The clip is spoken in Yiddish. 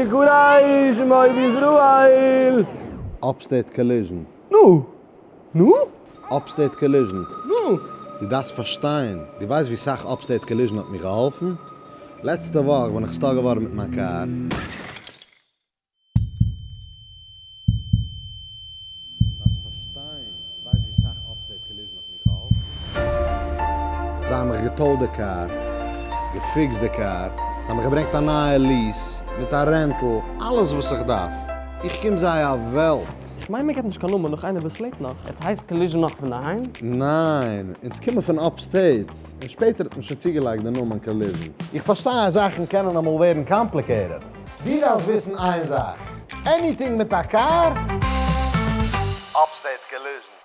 ויקרא שמו בישראל. Upstate Collision. נו! נו? Upstate Collision. נו! דו דארפסט פארשטיין, דו ווייסט ווי סאך Upstate Collision האט מיר געהאלפן? לעצטע וואך בין איך stuck געווארן מיט מיין קאר. דארפסט פארשטיין, דו ווייסט ווי סאך Upstate Collision האט מיר געהאלפן? זיי האבן מיך גע tow ט די קאר, געפיקסט די קאר, זיי האבן מיך געברענגט א נייע lease, מיט א rental, אלעס וואס איך דארף. איך קום זיי א וועלט. איך מיין מען געט נישט קיין נאמען נאך איינער וואס לעבט נאך. עס הייסט Collision נאך פון דערהיים? ניין, אונז קומען פון upstate, און שפעטער האט מען שוין צוגעלייגט די נאמען Collision. איך פארשטיי אז זאכן קענען אמאל ווערן complicated. דו דארפסט וויסן איין זאך, anything מיט א קאר? Upstate Collision.